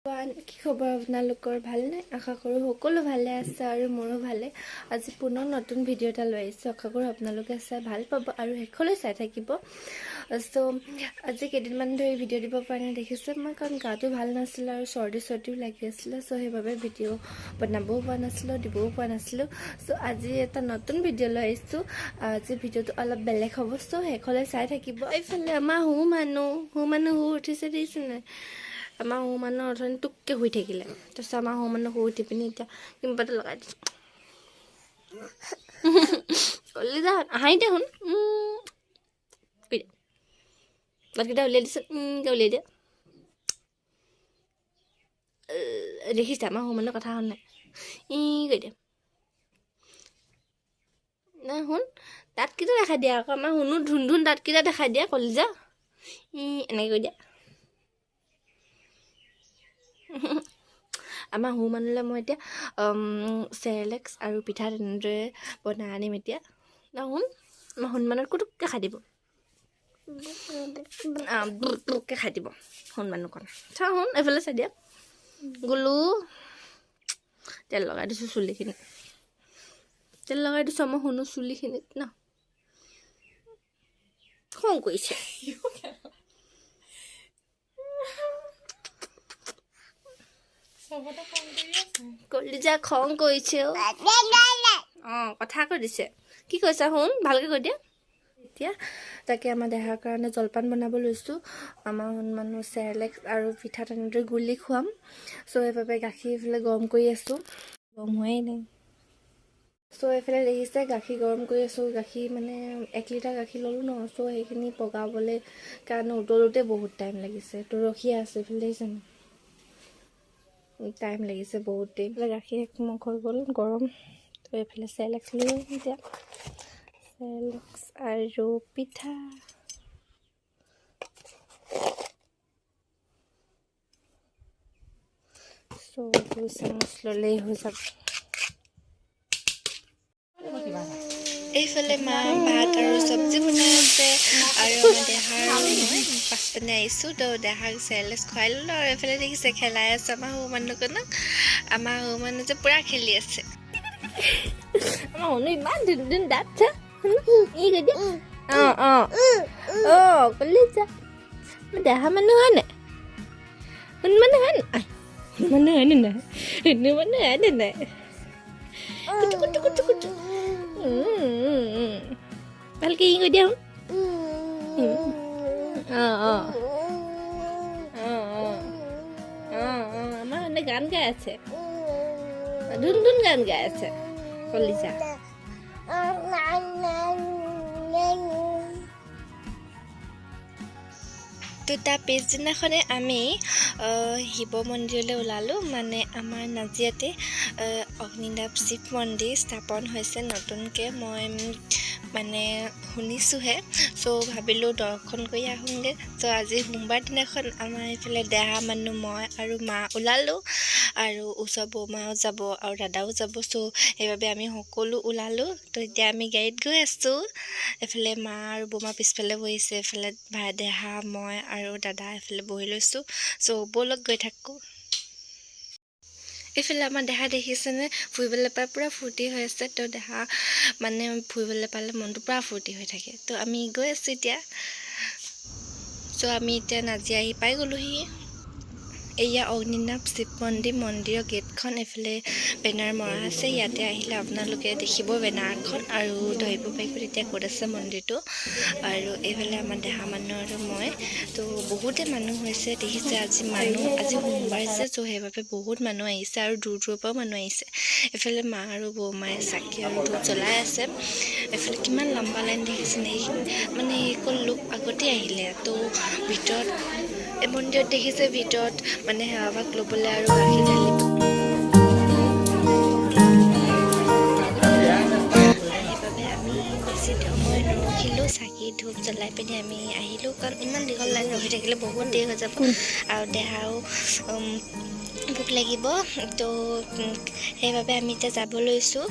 কি খবৰ আপোনালোকৰ? ভালনে? আশা কৰোঁ সকলো ভালে আছে আৰু মোৰো ভালে। আজি পুনৰ নতুন ভিডিঅ' এটা লৈ আহিছোঁ। আশা কৰোঁ আপোনালোকে চাই ভাল পাব আৰু শেষলৈ চাই থাকিব। চ' আজি কেইদিনমান ধৰি ভিডিঅ' দিব পৰা নাই, দেখিছে মই, কাৰণ গাটো ভাল নাছিলে আৰু চৰ্দি চৰ্দিও লাগি আছিলে। চ' সেইবাবে ভিডিঅ' বনাবও পৰা নাছিলোঁ, দিবও পৰা নাছিলোঁ। চ' আজি এটা নতুন ভিডিঅ' লৈ আহিছোঁ। আজি ভিডিঅ'টো অলপ বেলেগ হ'ব, চ' শেষলৈ চাই থাকিব। এইফালে আমাৰ হু মানুহ, হু মানুহ হু উঠিছে, দেখিছে নাই? আমাৰ শহু মানুহ অথনি টুককৈ শুই থাকিলে। তাৰপিছত আমাৰ শহু মানুহ শুই উঠি পিনি এতিয়া কিবা এটা লগাই দিছোঁ। কলিজা হাঁহি দে শুন, কৈ দে, দাঁতকেইটা উলিয়াই দিছে, উলিয়াই দিয়া। দেখিছে আমাৰ শহু মানুহৰ কথা শুন নাই? ই কৈ দে নাই শুন, দাঁতকেইটা দেখাই দিয়া আকৌ। আমাৰ শুনো ধুন ধুন দাঁতকেইটা দেখাই দিয়া কলিজা, ই এনেকৈ কৈ দিয়া। আমাৰ শহু মানুহলৈ মই এতিয়া চেৰেলেক্স আৰু পিঠা তেনেদৰে বনাই আনিম এতিয়া। ন শুন, আমাৰ শুন মানুহ কুটুককৈ খাই দিব, বুৰকৈ খাই দিব শুন মানুহকণ। চা শুন, এইফালে চাই দিয়া। গুলু তেল লগাই দিছোঁ চুলিখিনি, তেল লগাই দিছোঁ আমাৰ শুনো চুলিখিনিত ন। খং কৰিছে। কলিজা খং কৰিছে। অঁ, কথা কৈ দিছে। কি কৈছা শুন, ভালকৈ কৈ দিয়া। এতিয়া তাকে আমাৰ দেহাৰ কাৰণে জলপান বনাব লৈছোঁ। আমাৰ মানুহ চেৰেলেক্স আৰু পিঠা তেনেদৰে গুলি খুৱাম। চ' সেইবাবে গাখীৰ এইফালে গৰম কৰি আছোঁ, গৰম হোৱাই নাই। চ' এইফালে দেখিছে গাখীৰ গৰম কৰি আছোঁ। গাখীৰ মানে 1 লিটাৰ গাখীৰ ল'লোঁ ন, চ' সেইখিনি পগাবলৈ কাৰণে উতলোতে বহুত টাইম লাগিছে। তো ৰখি আছে এইফালে, দেখিছে ন, টাইম লাগিছে বহুত দেৰি। এইফালে গাখীৰ একমগ হৈ গ'ল গৰম। তো এইফালে চেৰেলেক্স লৈ এতিয়া, চেৰেলেক্স আৰু পিঠা। চ' 2 চামুচ ল'লেই হৈ যাব। এইফালে মা ভাত আৰু চব্জি বনাই আছে আৰু আমাৰ দেহাৰ মই পাছপিনে আহিছোঁ। তো দেহাক চেৰেলেক্স খুৱাই ল'লোঁ আৰু এইফালে দেখিছে খেলাই আছে আমাৰ সৰু মানুহজনক। আমাৰ সৰু মানুহ যে পূৰা খেলি আছে। আমাৰ সৰু ইমান ধুন ধুন দাঁত। অঁ অঁ অঁ, কলিজা দেহা মানুহ হয় নাই? শুন মানুহ হয় নাই? শুন মানুহ হয় নে নাই? শুনো মানুহ হয় নে নাই? কুটু কুটু কুটু কুটু, ভালকে ই কৈ দিয়া। অঁ অঁ অঁ অঁ অঁ অঁ, আমাৰ মানে গান গাই আছে, ধুন ধুন গান গাই আছে কলিজা। তো তাৰ পিছদিনাখনে আমি শিৱ মন্দিৰলৈ ওলালোঁ। মানে আমাৰ নাজিৰাতে অগ্নিনাভ শিৱ মন্দিৰ স্থাপন হৈছে নতুনকৈ, মই মানে শুনিছোঁহে। চ' ভাবিলোঁ দৰ্শন কৰি আহোঁগৈ। চ' আজি সোমবাৰ দিনাখন আমাৰ এইফালে দেহা মানুহ, মই আৰু মা ওলালোঁ আৰু ওচৰ বৌমাও যাব আৰু দাদাও যাব। চ' সেইবাবে আমি সকলো ওলালোঁ। তো এতিয়া আমি গাড়ীত গৈ আছোঁ। এইফালে মা আৰু বৌমা পিছফালে বহিছে, এইফালে ভাই দেহা, মই আৰু দাদা এইফালে বহি লৈছোঁ। চ' ব'লক গৈ থাকোঁ। এইফালে আমাৰ দেহা দেখিছেনে ফুৰিবলৈ পাই পূৰা ফূৰ্তি হৈ আছে। তো দেহা মানে ফুৰিবলৈ পালে মনটো পূৰা ফূৰ্তি হৈ থাকে। তো আমি গৈ আছোঁ এতিয়া। চ' আমি এতিয়া নাজিৰা আহি পাই গ'লোহি। এয়া অগ্নিনাভ শিৱ মন্দিৰ, মন্দিৰৰ গেটখন এইফালে বেনাৰ মৰা আছে। ইয়াতে আহিলে আপোনালোকে দেখিব বেনাৰখন আৰু ধৰিব পাৰিব তেতিয়া ক'ত আছে মন্দিৰটো। আৰু এইফালে আমাৰ দেহা মানুহ আৰু মই। তো বহুতে মানুহ হৈছে, দেখিছে আজি মানুহ, আজি সোমবাৰ যে, চ' সেইবাবে বহুত মানুহ আহিছে আৰু দূৰ দূৰৰ পৰাও মানুহ আহিছে। এইফালে মা আৰু বৌমাই চাকি আৰু ধূপ জ্বলাই আছে। এইফালে কিমান লম্বা লাইন দেখিছে নে, মানে সেইসকল লোক আগতেই আহিলে। তো ভিতৰত এই মন্দিৰত দেখিছে ভিতৰত মানে সেৱাভাগ ল'বলৈ আৰু গাখীৰ ঢালিব। সেইবাবে আমি বেছি সময় নৰখিলোঁ, চাকি ধূপ জ্বলাই পিনি আমি আহিলোঁ। কাৰণ ইমান দীঘল লাইন ৰখি থাকিলে বহুত দেৰি হৈ যাব আৰু দেহাও ভোক লাগিব। তো সেইবাবে আমি এতিয়া যাব লৈছোঁ।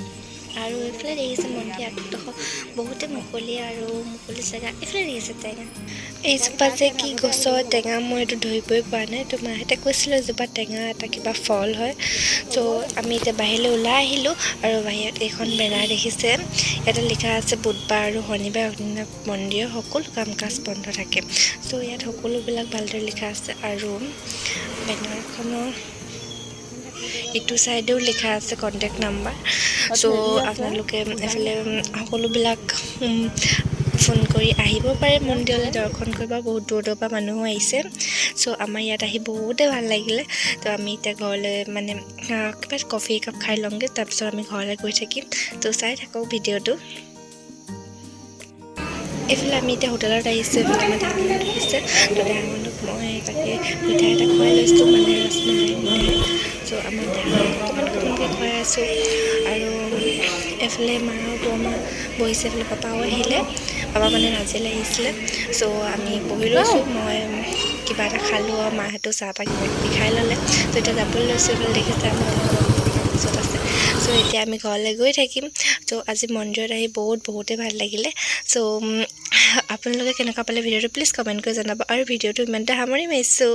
আৰু এইফালে দেখিছে মন্দিৰ আগডোখৰ বহুতে মুকলি আৰু মুকলি জেগা। এইফালে দেখিছে টেঙা এইজোপা যে কি গছৰ টেঙা, মই এইটো ধৰিবই পৰা নাই। তো মাহঁতে কৈছিলে এজোপা টেঙা এটা কিবা ফল হয়। চ' আমি এতিয়া বাহিৰলৈ ওলাই আহিলোঁ আৰু বাহিৰত এইখন বেনাৰ দেখিছে, ইয়াতে লিখা আছে বুধবাৰ আৰু শনিবাৰ অগ্নিনাভ মন্দিৰৰ সকলো কাম কাজ বন্ধ থাকে। চ' ইয়াত সকলোবিলাক ভালদৰে লিখা আছে আৰু বেনাৰখনৰ ইটো ছাইডেও লিখা আছে কণ্টেক্ট নাম্বাৰ। চ' আপোনালোকে এইফালে সকলোবিলাক ফোন কৰি আহিব পাৰে মন্দিৰলৈ দৰ্শন কৰিব। বহুত দূৰ দূৰৰ পৰা মানুহো আহিছে। চ' আমাৰ ইয়াত আহি বহুতে ভাল লাগিলে। তো আমি এতিয়া ঘৰলৈ মানে কিবা কফি একাপ খাই লওঁগৈ, তাৰপিছত আমি ঘৰলৈ গৈ থাকিম। তো চাই থাকক ভিডিঅ'টো। এইফালে আমি এতিয়া হোটেলত আহিছোঁ। এইফালে আমাৰ ডাঙৰ আহিছে। তো ডাঙৰক মই তাকে মিঠাই এটা খুৱাই লৈছোঁ, মানে ৰসমলাই মিঠাই। চ' আমাৰ ডাঙৰক অকণমান অকণমানকৈ খুৱাই আছোঁ আৰু এইফালে মা আৰু বৰমা বহিছে। এইফালে পাপাও আহিলে, পাপা মানে নাজিৰালৈ আহিছিলে। চ' আমি বহি লৈছোঁ, মই কিবা এটা খালোঁ আৰু মাহঁতেও চাহ তাহ কিবা কিবি খাই ল'লে। তো এতিয়া যাবলৈ লৈছোঁ। এইফালে দেখিছে আমাৰ পিছত আছে। চ' এতিয়া আমি ঘৰলৈ গৈ থাকিম। চ' আজি মন্দিৰত আহি বহুত বহুতেই ভাল লাগিলে। চ' আপোনালোকে কেনেকুৱা পালে ভিডিঅ'টো প্লিজ কমেণ্ট কৰি জনাব আৰু ভিডিঅ'টো ইমানতে সামৰি মাৰিছোঁ।